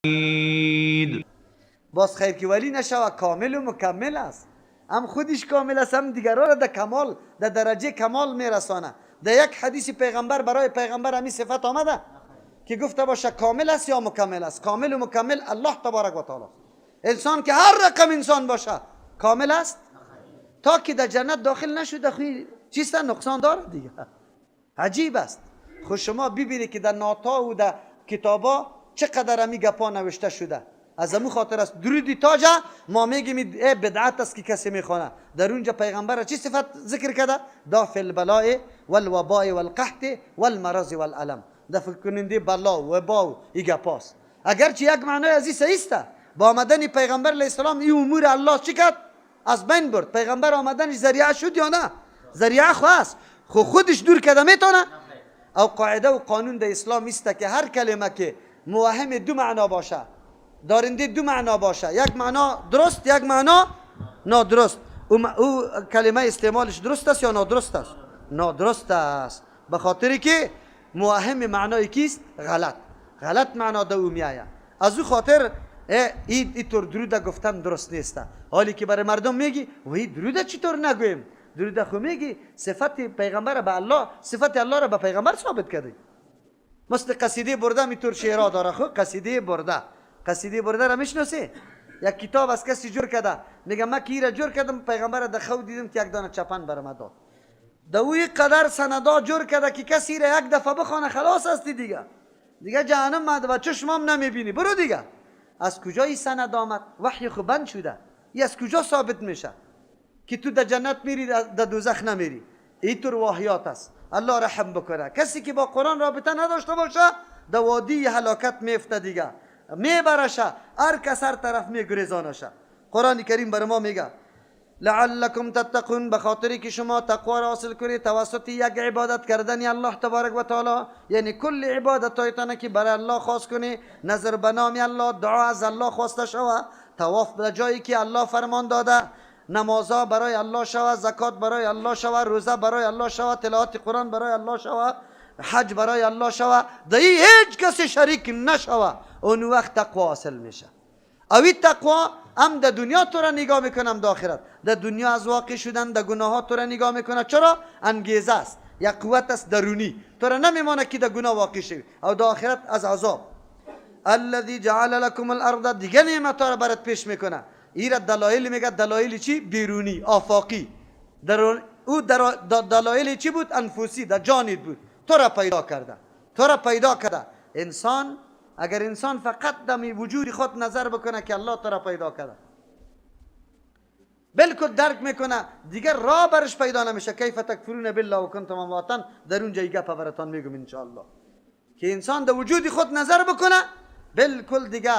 حمید. باز خیر که ولی نشوه، کامل و مکمل است. هم خودش کامل است، هم دیگران را در کمال، در درجه کمال میرسانه. در یک حدیث پیغمبر برای پیغمبر همی صفت آمده که گفته باشه کامل است یا مکمل است؟ کامل و مکمل الله تبارک و تعالی. انسان که هر رقم انسان باشه کامل است تا که در جنت داخل نشده، خوی چیست؟ نقصان داره دیگه. عجیب است. خو شما ببینید که در ناتا و در کتابا چقدر همی گپا نوشته شده. از امو خاطر است درودی تاجه ما میگیم ای بدعت است که کسی میخوانه. در اونجا پیغمبر چی صفت ذکر کرده؟ دافع البلاء والوباء والقحط والمرض والالم، دفع کننده بلا و وبا و ای گپاست. اگرچه یک معنای از این صحیح است، با آمدن پیغمبر علیه السلام این امور الله چی کرد؟ از بین برد. پیغمبر آمدنش ذریعه شد یا نه؟ ذریعه خو است، خو خودش دور کرده میتونه؟ او قاعده و قانون در اسلام است که هر کلمه که موهم دو معنا باشه، دارنده دو معنا باشه، یک معنا درست، یک معنا نادرست، او کلمه استعمالش درست است یا نادرست است؟ نادرست است، به خاطر که موهم معنای کیست؟ غلط، غلط معنا در او میآید. از او خاطر ای طور درود گفتن درست نیست. حالی که برای مردم میگی و این درود چطور نگویم؟ درود خو میگی صفت پیغمبر به الله، صفت الله را به پیغمبر ثابت کردی. مثل قصیده برده میطور شعرها داره. خو قصیده برده، قصیده برده را میشناسی؟ یک کتاب از کسی جور کرده، میگه من که را جور کردم، پیغمبر در خو دیدم که یک دانه چپن برام داد. در اوی قدر سندا جور کرده که کسی را یک دفعه بخوانه خلاص هستی دیگه، دیگه جهنم مده و چشمام نمیبینی، برو دیگه. از کجا این سند آمد؟ وحی خو بند شده، ای از کجا ثابت میشه که تو در جنت میری در دوزخ نمیری؟ اینطور واهیات است. الله رحم بکنه کسی که با قرآن رابطه نداشته باشه در وادی هلاکت میفته دیگه، میبرشه، هر کس هر طرف میگریزانشه. قرآن کریم بر ما میگه لعلکم تتقون، به خاطری که شما تقوا را حاصل کنید توسط یک عبادت کردن الله تبارک و تعالی، یعنی کل عبادت هایتان که برای الله خاص کنی، نظر به نام الله، دعا از الله خواسته شوه، طواف به جایی که الله فرمان داده، نمازها برای الله شوه، زکات برای الله شوه، روزه برای الله شوه، تلاوت قرآن برای الله شوه، حج برای الله شوه، در هیچ کسی شریک نشوه، اون وقت تقوا حاصل میشه. او تقوا هم در دنیا تو را نگاه میکنه، هم در آخرت. در دنیا از واقع شدن در گناه تو را نگاه میکنه. چرا؟ انگیزه است، یک قوت است درونی، تو را نمیمانه که در گناه واقع شوی. او در آخرت از عذاب. الذي جعل لكم الارض، دیگه نعمت را برات پیش میکنه. ایرا دلایل میگه، دلایل چی؟ بیرونی، آفاقی. در او در دلایل چی بود؟ انفسی، در جانت بود. تو را پیدا کرده، تو را پیدا کرده. انسان اگر انسان فقط دمی وجود خود نظر بکنه که الله تو را پیدا کرده، بالکل درک میکنه، دیگر راه برش پیدا نمیشه. کیف تکفرون بالله و کنتم امواتا، در اونجا گپ براتان میگم انشاءالله که انسان در وجود خود نظر بکنه، بالکل دیگه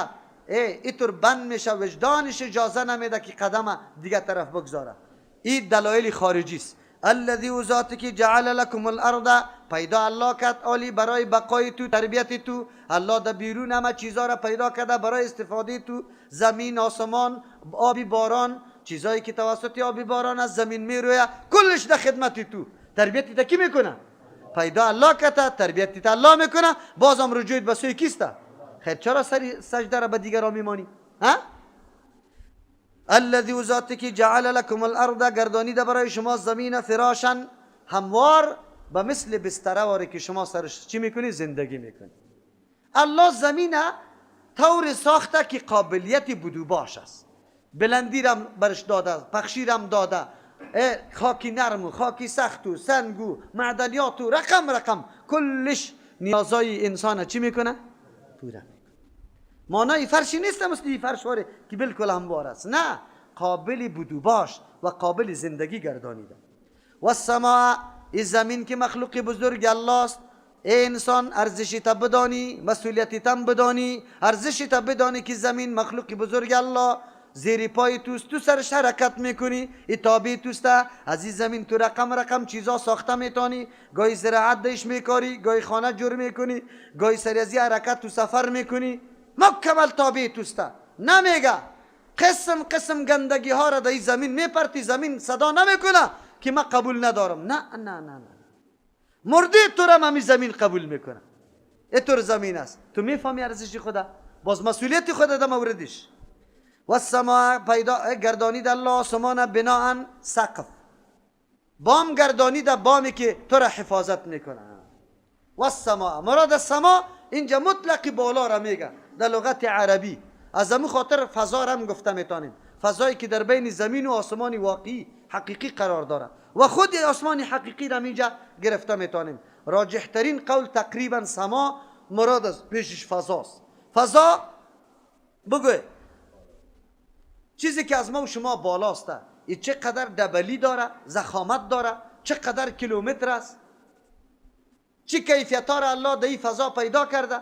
اینطور بند میشه، وجدانش اجازه نمیده که قدم دیگه طرف بگذاره. این دلایل خارجی است. الذي او ذاتی که جعل لكم الارض، پیدا الله کرد عالی برای بقای تو، تربیت تو. الله در بیرون همه چیزا را پیدا کرده برای استفاده تو، زمین، آسمان، آبی باران، چیزایی که توسط آبی باران از زمین میرویه، کلش در خدمت تو. تربیت تا کی میکنه؟ پیدا الله کرده، تربیت تا الله میکنه. بازم رجوعت به سوی کیسته؟ خیر چرا سری سجده را به دیگران میمانی؟ ها؟ الذي او ذاتی که جعل لكم الارض، گردانیده برای شما زمین، فراشا، هموار، به مثل بستره واری که شما سرش چی میکنی؟ زندگی میکنی. الله زمین طور ساخته که قابلیت بدو باش است. بلندی رم برش داده، پخشی رم داده، خاکی نرم و خاکی سخت و سنگ و معدنیات و رقم رقم، کلش نیازای انسان چی میکنه؟ پوره میکنه. معنای فرشی نیست مثل این فرش واره که بالکل هموار است، نه، قابل بدو باش و قابل زندگی گردانیده. و السماء، این زمین که مخلوق بزرگ الله است. ای انسان ارزشی تا بدانی، مسئولیتی تم بدانی، ارزشی تا بدانی که زمین مخلوق بزرگ الله زیر پای توست، تو سرش حرکت میکنی، ای تابع توست. از این زمین تو رقم رقم چیزا ساخته میتانی، گاهی زراعت دش میکاری، گاهی خانه جور میکنی، گاهی سری از حرکت تو سفر میکنی، مکمل تابع توست. نمیگه قسم قسم گندگی ها را در این زمین میپرتی، زمین صدا نمیکنه که من قبول ندارم. نه نه نه نه، مرده تو را همی زمین قبول میکنه. اینطور زمین است. تو میفهمی ارزش خدا؟ باز مسئولیت خود ده موردش. و السماء پیدا گردانید الله آسمان بناء سقف، بام گردانید، بامی که تو را حفاظت میکنه. و السماء، مراد السما اینجا مطلق بالا را میگه در لغت عربی. از همون خاطر فضا را هم گفته میتونیم، فضایی که در بین زمین و آسمان واقعی حقیقی قرار داره و خود آسمان حقیقی را اینجا گرفته میتونیم. راجح ترین قول تقریبا سما مراد از پیشش فضاست. فضا بگو چیزی که از ما و شما بالاست، این چقدر دبلی داره، زخامت داره، چقدر کیلومتر است، چه کیفیت ها را الله در این فضا پیدا کرده،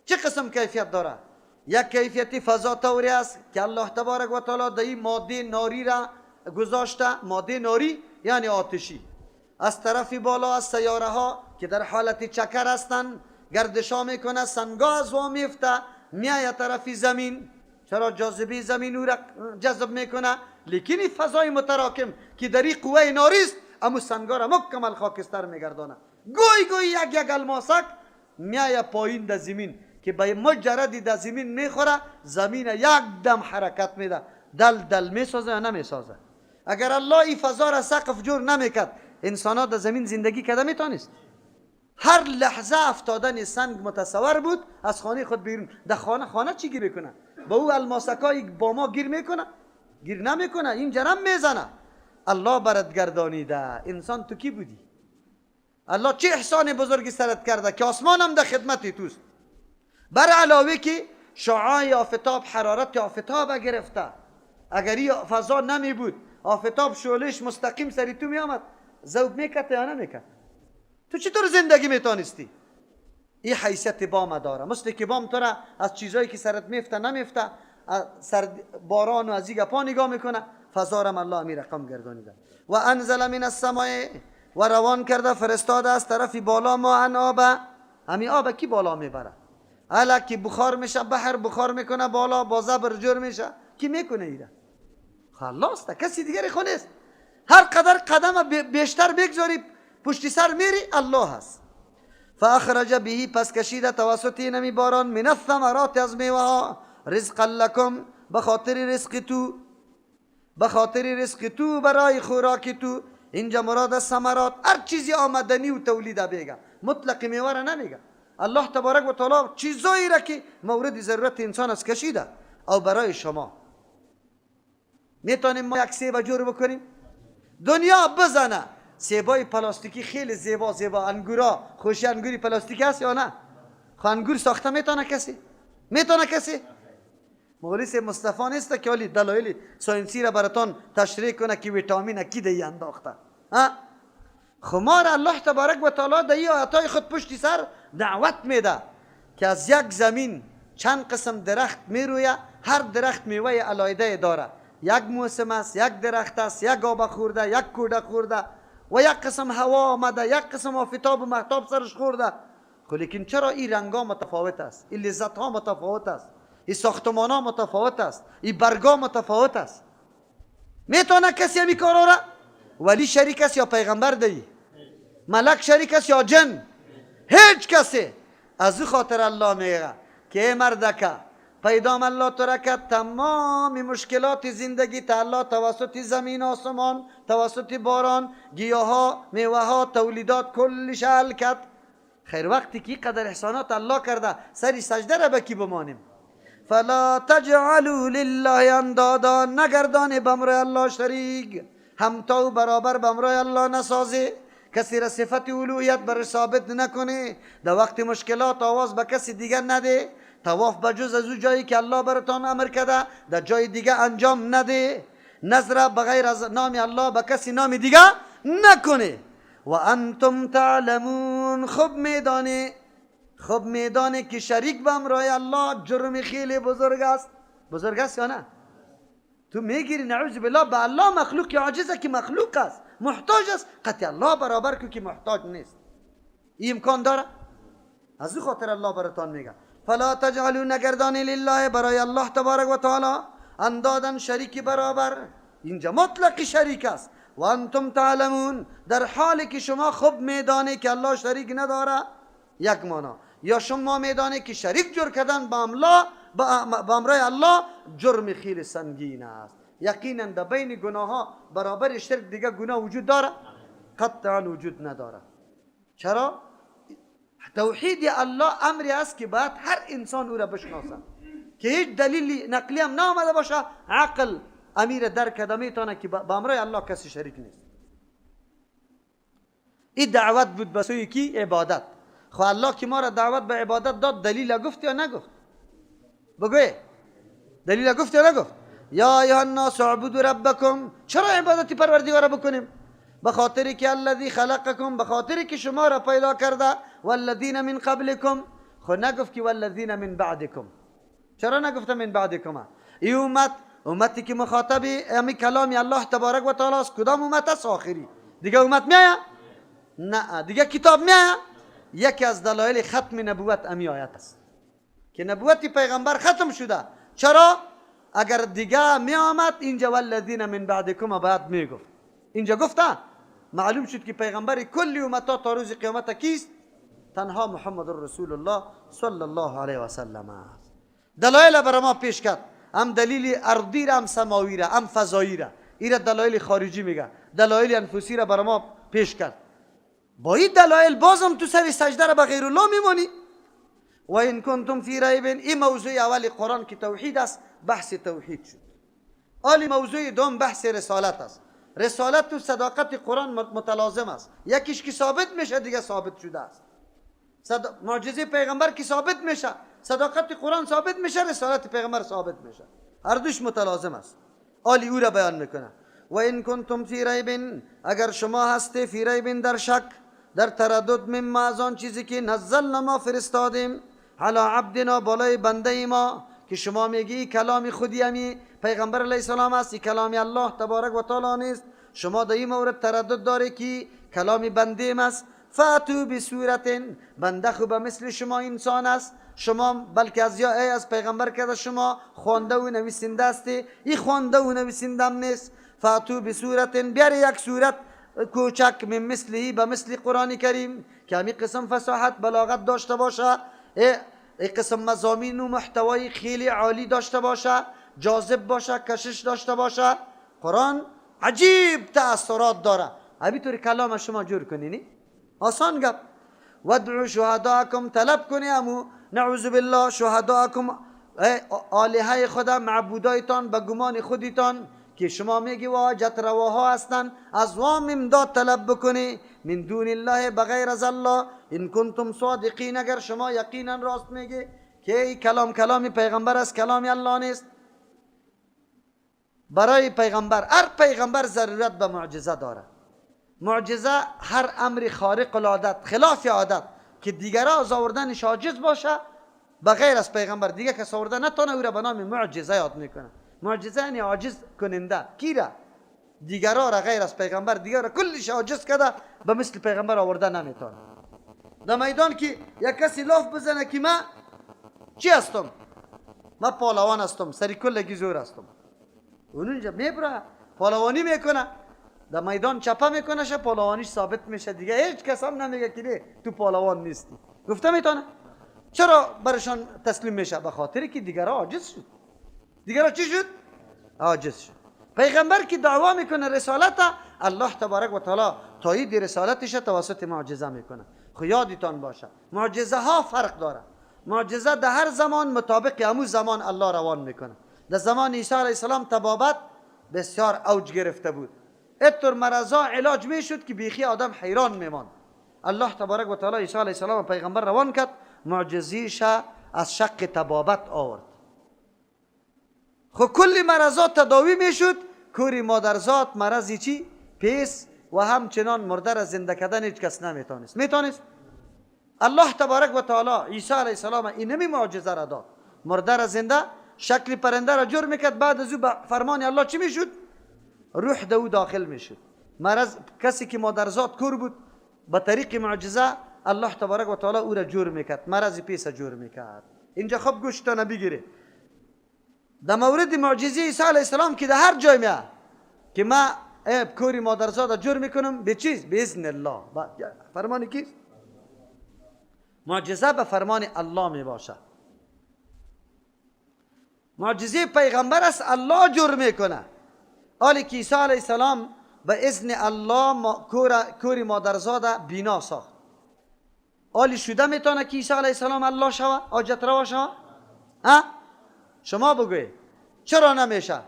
چه قسم کیفیت داره. یک کیفیت فضا طوری است که الله تبارک و تعالی در این ماده ناری را گذاشته، ماده ناری یعنی آتشی، از طرف بالا از سیاره ها که در حالت چکر هستند گردشا میکنه، سنگا از وا میفته میایه طرف زمین. چرا جاذبه زمین او را جذب میکنه؟ لیکن این فضای متراکم که در این قوه ناری است، امو سنگا را مکمل خاکستر میگردانه. گوی گوی یک یک الماسک میایه پایین در زمین که به مجردی در زمین میخوره، زمین یک دم حرکت میده، دل دل میسازه یا نمیسازه. اگر الله این فضا را سقف جور نمیکرد، انسان ها در زمین زندگی کرده میتونست. هر لحظه افتادن سنگ متصور بود از خانه خود بیرون. در خانه خانه چی گیر میکنه؟ با او الماسکای با ما گیر میکنه؟ گیر نمیکنه، این جرم میزنه. الله برات گردانیده. انسان تو کی بودی؟ الله چه احسان بزرگی سرت کرده که آسمان هم در خدمت توست. بر علاوه که شعاع آفتاب، حرارت آفتاب گرفته. اگر این فضا نمی بود، آفتاب شعلهش مستقیم سری تو می آمد، ذوب میکرد یا نمیکرد؟ تو چطور زندگی میتونستی؟ این حیثیت بام داره. مثل که بام تو را از چیزایی که سرت میفته نمیفته، سر باران و از این گپا نگاه میکنه. فضا را الله امی رقم گردانیده. و انزل من السماء، و روان کرده فرستاده از طرف بالا ما ان آب. همی آب کی بالا میبره؟ الا کی بخار میشه، بحر بخار میکنه بالا، با زبر جور میشه. کی میکنه ایره؟ خلاص تا کسی دیگری خو نیست. هر قدر قدم بیشتر بگذاری پشتی سر میری، الله هست. فاخرج به، پس کشیده توسط اینمی باران، من الثمرات، از میوه ها، رزقا لکم، به خاطر رزق تو، به خاطر رزق تو، برای خوراک تو. اینجا مراد از ثمرات هر چیزی آمدنی و تولید بگه، مطلق میوه را نمیگه. الله تبارک و تعالی چیزایی را که مورد ضرورت انسان است کشیده او برای شما. میتونیم ما یک سیب جور بکنیم؟ دنیا بزنه سیبای پلاستیکی خیلی زیبا زیبا، انگورا خوشی انگوری پلاستیکی هست یا نه؟ خو انگور ساخته میتونه کسی؟ میتونه کسی؟ مولوی مصطفی نیست که حالی دلایل science ی را براتان تشریح کنه که ویتامین کی دی انداخته. خمار الله تبارک و تعالی در این آیتای خود پشتی سر دعوت میده که از یک زمین چند قسم درخت میرویه، هر درخت میوه علایده داره. یک موسم است، یک درخت است، یک آب خورده، یک کوده خورده و یک قسم هوا آمده، یک قسم آفتاب و مهتاب سرش خورده. خب لیکن چرا این رنگا متفاوت است، این لذت ها متفاوت است، این ساختمان ها متفاوت است، این برگا متفاوت است؟ میتونه کسی همی کارا را؟ ولی شریک است یا پیغمبر دی؟ ملک شریک است یا جن؟ هیچ کسی. از او خاطر الله میگه که ای مردکه، پیدام الله تو را که تمام مشکلات زندگی تا الله توسط زمین، آسمان، توسط باران، گیاها، میوه ها، تولیدات کلش حل کرد. خیر وقتی که قدر احسانات الله کرده، سری سجده را به کی بمانیم؟ فلا تجعلوا لله اندادا، نگردانی بمرای الله شریک، همتا و برابر بمرای الله نسازی، کسی را صفت الوهیت بر ثابت نکنی، در وقت مشکلات آواز به کسی دیگر نده، طواف بجز از او جایی که الله براتان امر کرده در جای دیگه انجام نده، نظر بغیر از نام الله به کسی نام دیگه نکنه. و انتم تعلمون، خوب میدانی، خوب میدانی که شریک به امرای الله جرم خیلی بزرگ است. بزرگ است یا نه؟ تو میگیری نعوذ بالله به الله مخلوق عاجزه که مخلوق است، محتاج است، قطع الله برابر کو که محتاج نیست. این امکان داره؟ از او خاطر الله براتان میگه فلا تجعلوا، نگردانی لله، برای الله تبارک و تعالی، اندادن، شریک برابر. اینجا مطلق شریک است. و انتم تعلمون، در حالی که شما خوب میدانی که الله شریک نداره، یک معنا. یا شما میدانی که شریک جور کردن با الله با امرای الله جرم خیلی سنگین است. یقینا در بین گناه ها برابر شرک دیگه گناه وجود داره؟ قطعا وجود نداره. چرا؟ توحید الله امری است که باید هر انسان او را بشناسه که هیچ دلیل نقلی هم نامده باشه، عقل امیر درک کرده میتونه که با امرای الله کسی شریک نیست. این دعوت بود به سوی کی؟ عبادت. خب الله که ما را دعوت به عبادت داد، دلیل گفت یا نگفت؟ بگوی دلیل گفت یا نگفت؟ یا ایها الناس اعبدوا ربکم. چرا عبادت پروردگار را بکنیم؟ به خاطر که الذی خلقکم، به خاطر که شما را پیدا کرده، والذین من قبلکم. خب نگفت که والذین من بعدکم. چرا نگفته من بعدکم؟ ای امت، امتی که مخاطب امی کلامی الله تبارک و تعالی است، کدام امت است؟ آخری. دیگه امت میآید؟ نه. دیگه کتاب میآید؟ یکی از دلایل ختم نبوت امی آیت است که نبوت پیغمبر ختم شده. چرا؟ اگر دیگه می آمد اینجا والذین من بعدکم باید میگفت. اینجا گفته معلوم شد که پیغمبر کلی امتا تا روز قیامت کیست؟ تنها محمد رسول الله صلی الله علیه و سلم است. دلایل برای ما پیش کرد، هم دلیل ارضی را، هم سماوی را، هم فضایی را. ایره دلایل خارجی میگه، دلایل انفسی را برای ما پیش کرد. با این دلایل بازم تو سر سجده را به غیر الله میمانی. و این کنتم فی ریب. این موضوع اول قرآن که توحید است، بحث توحید شد. آلی موضوع دوم بحث رسالت است. رسالت و صداقت قرآن متلازم است. یکیش که ثابت میشه دیگه ثابت شده است. معجزه پیغمبر که ثابت میشه، صداقت قرآن ثابت میشه، رسالت پیغمبر ثابت میشه. هر دوش متلازم است. آلی او را بیان میکنه. و این کنتم فی ریب، اگر شما هستی فی ریب در شک، در تردد، مما از آن چیزی که نزلنا ما فرستادیم، علی عبدنا بالای بنده ما، که شما میگی کلام خودی همی پیغمبر علیه السلام است، کلام الله تبارک و تعالی نیست، شما در این مورد تردد داره که کلام بنده است. فاتو بسورت، بنده خو به مثل شما انسان است، شما بلکه از یا ای از پیغمبر کرده شما خوانده و نویسنده هستی، این خوانده و نویسنده هم نیست. فاتو بسورت، بیاری یک سورت کوچک، من مثلی به مثل قرآن کریم که همی قسم فصاحت بلاغت داشته باشه، ای قسم مضامین و محتوای خیلی عالی داشته باشه، جاذب باشه، کشش داشته باشه. قرآن عجیب تأثیرات داره. همینطور کلام شما جور کنی نی؟ آسان گپ. وادعوا شهداءکم، طلب کنی امو نعوذ بالله شهداءکم، آلهه خدا معبودایتان به گمان خودتان که شما میگی واجت رواها هستن، از وام امداد طلب بکنی، من دون الله بغیر از الله، ان کنتم صادقین، اگر شما یقینا راست میگی که ای کلام کلام پیغمبر است، کلام الله نیست. برای پیغمبر، هر پیغمبر ضرورت به معجزه داره. معجزه هر امر خارق العادت، خلاف عادت که دیگرها از آوردنش عاجز باشه، بغیر از پیغمبر دیگه کس آورده نتونه، او را به نام معجزه یاد میکنه. معجزه یعنی عاجز کننده. کی را؟ دیگرها را غیر از پیغمبر، دیگر را کلش عاجز کرده، به مثل پیغمبر آورده نمیتونه. در میدان که یک کسی لاف بزنه که من چی هستم، من پهلوان هستم، سری کلگی زور هستم، اون اونجا میبره پهلوانی میکنه، در میدان چپه میکنه، شه پهلوانیش ثابت میشه، دیگه هیچ کس هم نمیگه که نه تو پهلوان نیستی. گفته میتونه؟ چرا برشان تسلیم میشه؟ به خاطر که دیگرها عاجز شد. دیگرها چی شد؟ عاجز شد. پیغمبر که دعوا میکنه رسالت، الله تبارک و تعالی تایید رسالتش توسط معجزه میکنه. خو یادتان باشه معجزه ها فرق داره. معجزه در هر زمان مطابق همون زمان الله روان میکنه. در زمان عیسی علیه السلام طبابت بسیار اوج گرفته بود، اتر مرضا علاج میشد که بیخی آدم حیران میماند. الله تبارک و تعالی عیسی علیه السلام پیغمبر روان کرد، معجزیش از شق طبابت آورد. خب کلی مرضا تداوی میشد، کوری مادرزاد مرضی چی؟ پیس و همچنان مرده را زنده کردن هیچ کس نمیتونست. میتونست؟ الله تبارک و تعالی عیسی علیه السلام اینمی معجزه را داد، مرده را زنده، شکل پرنده را جور میکرد، بعد از او به فرمان الله چی میشد؟ روح ده او داخل میشد. مرض کسی که مادرزاد کور بود به طریق معجزه الله تبارک و تعالی او را جور میکرد، مرض پیس جور میکرد. اینجا خب گوشتان بگیره. در مورد معجزه عیسی علیه السلام که در هر جای میاد که ما کوری مادرزاد جور میکنم به چیز؟ باذن الله. فرمان کیست؟ معجزه به فرمان الله می باشه. معجزه پیغمبر است، الله جور میکنه. حالی که عیسی علیه السلام به اذن الله کوری مادرزاد بینا ساخت، حالی شده میتونه که عیسی علیه السلام الله شوه، حاجت روا شوه؟ ها؟ شما بگوی چرا نمیشه؟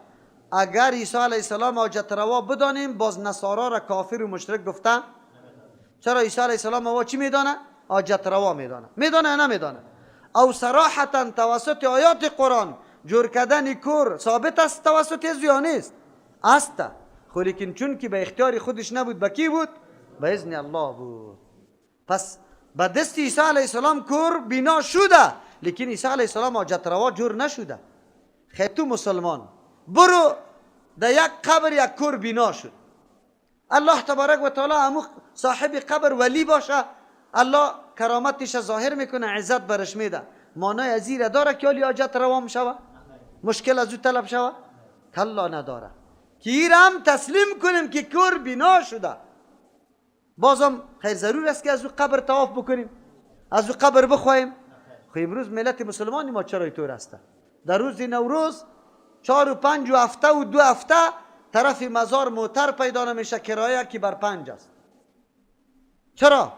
اگر عیسی علیه السلام حاجت روا بدانیم، باز نصارا را کافر و مشرک گفته. چرا عیسی علیه السلام وا چی میدانه؟ حاجت روا میدانه. میدانه یا نمیدانه؟ او صراحتا توسط آیات قرآن جور کردن کور ثابت است توسط از یا نیست؟ است. خو لیکن چون که به اختیار خودش نبود، به کی بود؟ به اذن الله بود. پس به دست عیسی علیه السلام کور بینا شده، لیکن عیسی علیه السلام حاجت روا جور نشده. خیر تو مسلمان برو در یک قبر یک کور بینا شد، الله تبارک و تعالی امو صاحب قبر ولی باشه، الله کرامتش ظاهر میکنه، عزت برش میده. معنای از این داره که حالی حاجت روا شوه، مشکل از او طلب شوه؟ کلا نداره. که این هم تسلیم کنیم که کور بینا شده، بازم خیر ضرور است که از او قبر طواف بکنیم، از او قبر بخواهیم. خب امروز ملت مسلمانی ما چرا اینطور است؟ در روز نوروز 4 و 5 و هفته و 2 هفته طرف مزار موتر پیدا نمیشه، کرایه که بر 5 است. چرا؟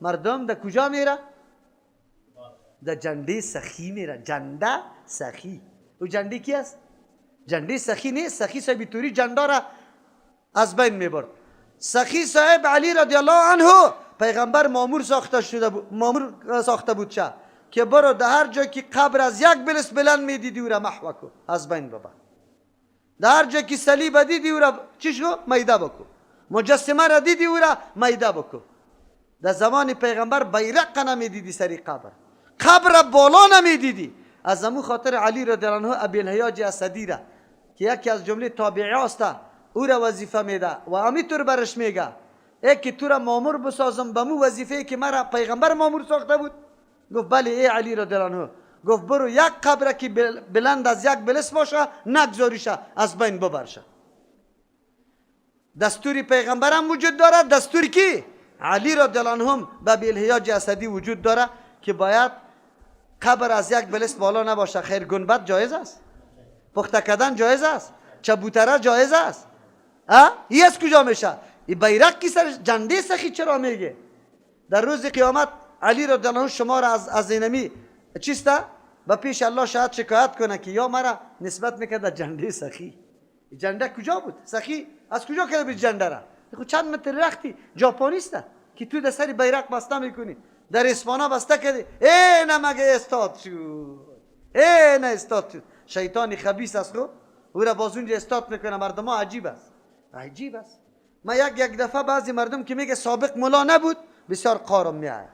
مردم در کجا میره؟ در جنده سخی میره. جنده سخی. او جنده کی است؟ جنده سخی نیست. سخی صاحب توری جنده را از بین میبرد. سخی صاحب علی رضی الله عنه پیغمبر مامور ساخته شده بود، مامور ساخته بود چه که برو در هر جای که قبر از یک بلس بلند میدیدی او را محو کو، از بین ببر. در هر جای که صلیب دیدی او را چی شو؟ میده بکو. مجسمه را دیدی او را میده بکو. در زمان پیغمبر بیرق نمیدیدی سری قبر، قبر بالا نمیدیدی. از امو خاطر علی رضی الله عنه ابی الهیاج اسدی را که یکی از جمله تابعی است او را وظیفه میده و امیطور برش میگه ای که تو را مامور بسازم به مو وظیفه که مرا پیغمبر مامور ساخته بود. گفت بله ای علی رضی الله عنه. گفت برو یک قبر که بلند از یک بلس باشه نگذاریشه، از بین ببرشه. دستور پیغمبرم وجود داره، دستور کی؟ علی رضی الله عنه به ابی الهیاج اسدی وجود داره که باید قبر از یک بلس بالا نباشه. خیر گنبد جایز است، پخته کردن جایز است، چبوتره جایز است. ها؟ ای از کجا میشه؟ ای بیرق کی سر جنده سخی چرا میگه؟ در روز قیامت علی رضی الله عنه شما را از اینمی چیسته؟ به پیش الله شاید شکایت کنه که یا مرا نسبت میکرد جنده سخی. جنده کجا بود؟ سخی از کجا کرده بود جنده را؟ خب چند متر رختی ژاپنیسته که تو در سر بیرق بسته میکنی، در اسپانا بسته کردی، ای نه مگه استاد شد، ای نه استاد شد. شیطان خبیث است، خب او را باز اونجا استاد میکنه. مردم ها عجیب است، عجیب است. ما یک دفعه بعضی مردم که میگه سابق ملا نبود، بسیار قارم میآید.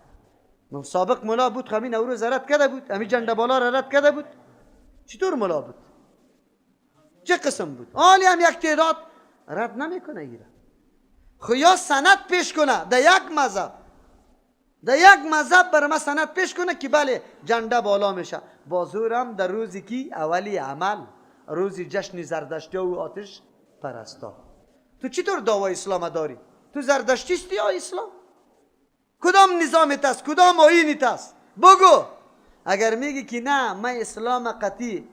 من سابق ملا بود، خب این نوروز رد کرده بود، همین جنده بالا را رد کرده بود، چطور ملا بود؟ چه قسم بود؟ حالی هم یک تعداد رد نمیکنه ایره. خو یا سند پیش کنه در یک مذهب، در یک مذهب بر ما سند پیش کنه که بله جنده بالا میشه. بازورم در روزی کی اولی عمل، روزی جشن زردشتی و آتش پرستا. تو چطور دعوای اسلام داری؟ تو زردشتی استی یا اسلام؟ کدام نظامت است؟ کدام آیینت است؟ بگو. اگر میگی که نه من اسلام قطعی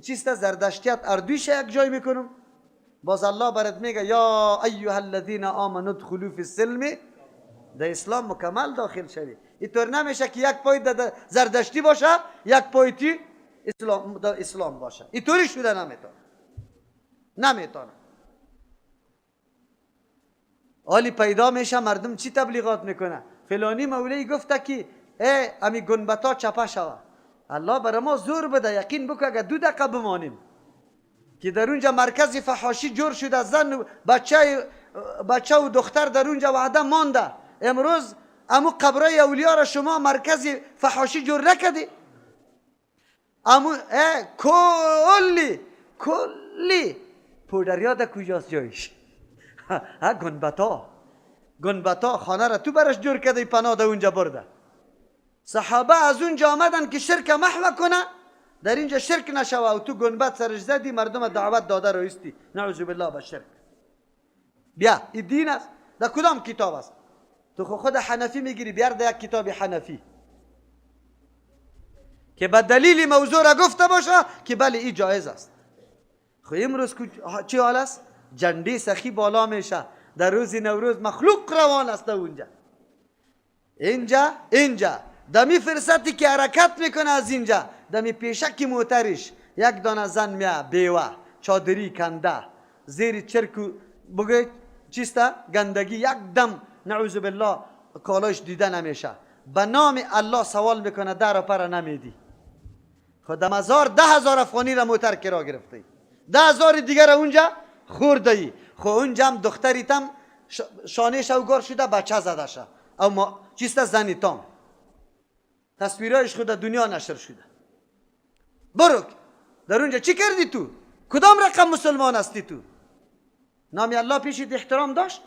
چیست زردشتیت اردویش یک جای میکنم، باز الله برات میگه یا ایها الذین آمنوا ادخلوا فی السلم، در اسلام مکمل داخل شوی. اینطور نمیشه که یک پای در زردشتی باشه یک پای تی اسلام در اسلام باشه. اینطوری شده نمیتونه، نمیتونه. حالی پیدا میشه مردم چی تبلیغات میکنه؟ فلانی مولوی گفته که ای امی گنبتا چپه شوه. الله برای ما زور بده، یقین بکن اگر 2 دقیقه بمانیم که در اونجا مرکز فحاشی جور شده، زن و بچه و دختر در اونجا وعده مانده. امروز امو قبرای اولیا را شما مرکز فحاشی جور نکردی؟ امو کلی کلی پودریا در کجاست جایش؟ ها گنبتا، گنبتا خانه را تو برش جور کرده، پناه در اونجا برده. صحابه از اونجا آمدن که شرک محو کنه، در اینجا شرک نشوه و تو گنبد سرش زدی، مردم دعوت داده رو ایستی، نعوذ بالله به شرک. بیا این دین است، در کدام کتاب است؟ تو خود حنفی میگیری، بیار در یک کتاب حنفی که به دلیل موضوع را گفته باشه که بله این جایز است. خب امروز چی حال است؟ جنده سخی بالا میشه در روز نوروز، مخلوق روان است اونجا، اینجا اینجا. دمی فرصتی که حرکت میکنه از اینجا، دمی پیشک موترش یک دانه زن میا، بیوه، چادری کنده، زیر چرک بگه چیسته گندگی، یک دم نعوذ بالله کالاش دیده نمیشه. به نام الله سوال میکنه، در پر نمیدی. خود مزار 10,000 افغانی را موتر کرا گرفته، 10,000 دیگر اونجا خورده ای. خو اونجا هم دختری تم شانه شوگار شده، بچه زده شه او ما چیست زنی تام، تصویرایش خود دنیا نشر شده. برو در اونجا چی کردی تو؟ کدام رقم مسلمان هستی تو؟ نامی الله پیشت احترام داشت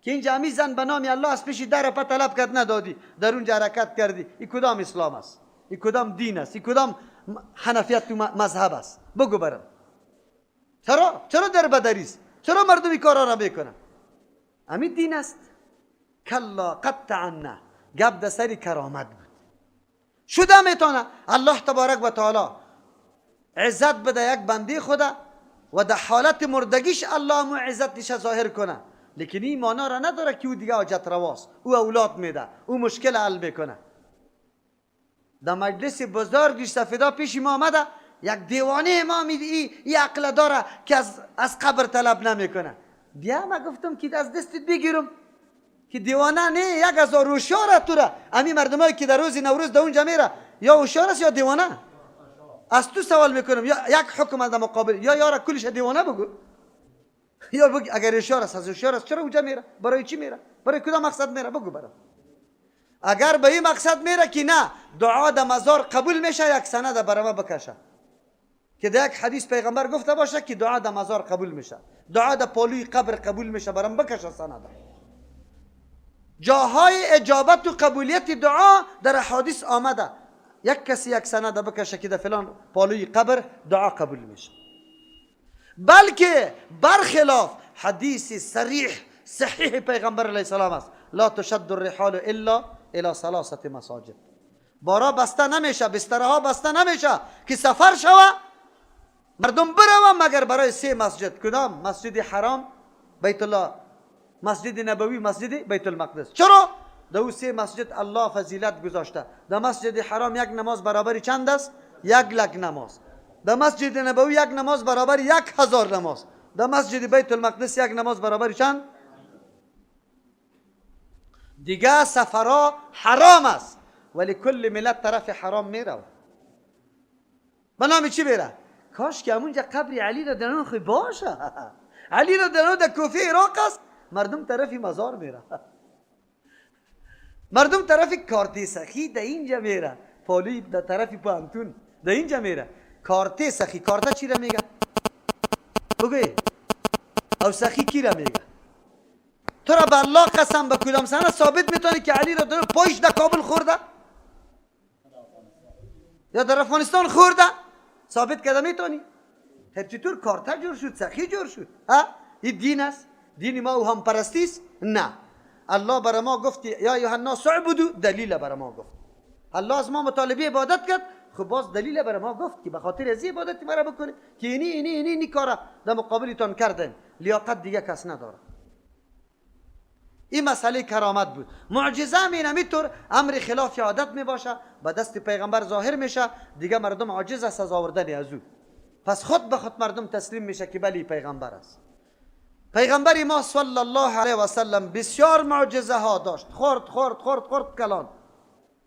که اینجا امی زن به نام الله از پیش در پا طلب کرد ندادی، در اونجا حرکت کردی. این کدام اسلام است؟ این کدام دین است؟ این کدام حنفیت و مذهب است؟ بگو برم. چرا؟ چرا در بدری است؟ چرا مردم این کارا را میکنن؟ امی دین است؟ کلا قطعا. گپ در سر کرامت بود. شده میتونه الله تبارک و تعالی عزت بده یک بنده خدا و در حالت مردگیش الله مو عزتش ظاهر کنه، لیکن این مانا را نداره که او دیگه حاجت رواست، او اولاد میده، او مشکل حل میکنه. در مجلس بزرگش سفیدا پیش ما آمده، یک دیوانه ما ای عقل داره که از قبر طلب نمیکنه. بیا ما گفتم که از دستت بگیرم که دیوانه نه، 1000 هوشیار تو را. امی مردمایی که در روز نوروز در اونجا میره یا هوشیار است یا دیوانه. از تو سوال میکنم، یا یک حکم از مقابل یا یارا کلش دیوانه بگو، یا بگو اگر هوشیار است، از هوشیار است چرا اونجا میره؟ برای چی میره؟ برای کدام مقصد میره؟ بگو برام. اگر به این مقصد میره که نه دعا در مزار قبول میشه، یک سند برای ما بکشه که در یک حدیث پیغمبر گفته باشه که دعا در مزار قبول میشه، دعا در پالوی قبر قبول میشه، برام بکشه سند. جاهای اجابت و قبولیت دعا در حدیث آمده، یک کسی یک سند بکشه که در فلان پالوی قبر دعا قبول میشه. بلکه برخلاف حدیث صریح صحیح پیغمبر علیه السلام است، لا تشد الرحال الا الى ثلاثه مساجد. بارا بسته نمیشه، بسترها بسته نمیشه که سفر شوه مردم بروه مگر برای 3 مسجد. کدام؟ مسجد حرام، بیت الله، مسجد نبوی، مسجد بیت المقدس. چرا؟ در او 3 مسجد الله فضیلت گذاشته. در مسجد حرام یک نماز برابر چند است؟ 1 لک نماز. در مسجد نبوی یک نماز برابر 1000 نماز. در مسجد بیت المقدس یک نماز برابر چند؟ دیگه سفرها حرام است، ولی کل ملت طرف حرام میره. به نام چی میره؟ کاش که همونجا قبر علی را در خو باشه. علی را در کوفه عراق است، مردم طرف مزار میره، مردم طرف کارتی سخی در اینجا میره، پالی در طرف پانتون در اینجا میره. کارتی سخی، کارتا چی را میگه؟ بگوی او سخی کی را میگه؟ تو را به الله قسم، به کدام سنه ثابت میتونی که علی را در پایش در کابل خورده یا در افغانستان خورده؟ ثابت کرده میتونی؟ چطور کارتا جور شد، سخی جور شد؟ ها؟ این دین است؟ دین ما او هم پرستی است؟ نه. الله برای ما گفت یا ایها الناس اعبدوا، دلیل برای ما گفت. الله از ما مطالبه عبادت کرد، خب باز دلیل برای ما گفت که به خاطر از عبادت مرا بکنید که اینی اینی اینی اینی کارا در مقابلتان کردن، لیاقت دیگه کس نداره. این مسئله کرامت بود. معجزه هم اینمیطور امر خلاف عادت می باشه، به دست پیغمبر ظاهر میشه، دیگه مردم عاجز است از آوردن از او. پس خود به خود مردم تسلیم میشه که بلی پیغمبر است. پیغمبر ما صلی الله علیه و سلم بسیار معجزه ها داشت، خورد خورد خورد خورد کلان،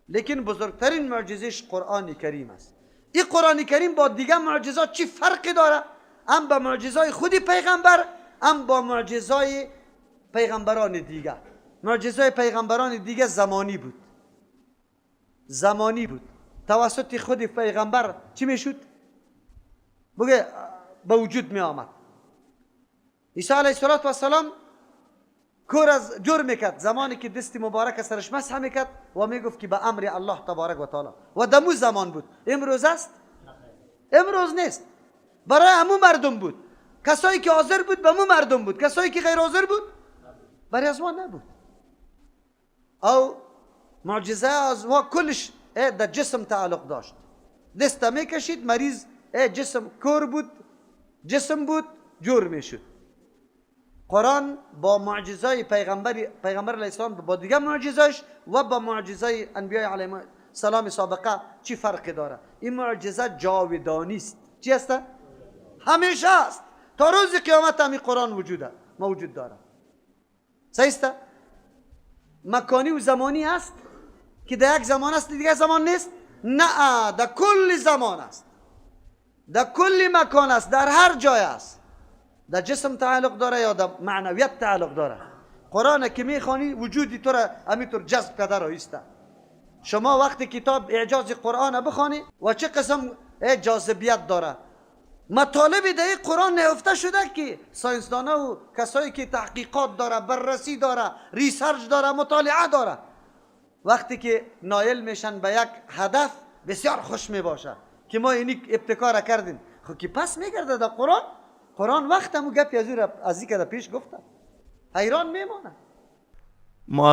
لیکن بزرگترین معجزهش قرآن کریم است. این قرآن کریم با دیگه معجزات چی فرقی داره؟ هم با معجزای خودی پیغمبر، هم با معجزای پیغمبران دیگه. معجزای پیغمبران دیگه زمانی بود، زمانی بود، توسط خود پیغمبر چی میشد؟ بگه به وجود می آمد. عیسی علیه السلام کور از جور میکرد زمانی که دست مبارک سرش مسح میکرد و میگفت که به امر الله تبارک و تعالی، و دمو زمان بود. امروز است؟ امروز نیست. برای همو مردم بود، کسایی که حاضر بود به مو مردم بود، کسایی که غیر حاضر بود برای از ما نبود. او معجزه از ما کلش در جسم تعلق داشت. دست میکشید، مریض جسم کور بود، جسم بود، جور میشد. قرآن با معجزای پیغمبر علیه السلام، با دیگه معجزاش و با معجزای انبیاء علیهم السلام سابقه چی فرقی داره؟ این معجزه جاودانی است. چی است؟ همیشه است. تا روز قیامت همی قرآن موجود داره. صحیح است؟ مکانی و زمانی است که در یک زمان است، دیگه زمان نیست؟ نه، در کل زمان است، در کل مکان است، در هر جای است. در جسم تعلق داره یا در معنویت تعلق داره؟ قرآن که میخوانی، وجودی تو را همینطور جذب کرده رایسته. شما وقتی کتاب اعجاز قرآن بخوانی و چه قسم جاذبیت داره، مطالب در قرآن نهفته شده که ساینسدانا و کسایی که تحقیقات داره، بررسی داره، research داره، مطالعه داره، وقتی که نایل میشن به یک هدف، بسیار خوش میباشه که ما اینی ابتکار کردیم. خب که پس میگرده در قرآن، قرآن وقت همو گپی از او را از این که پیش گفته، حیران میمانه. ما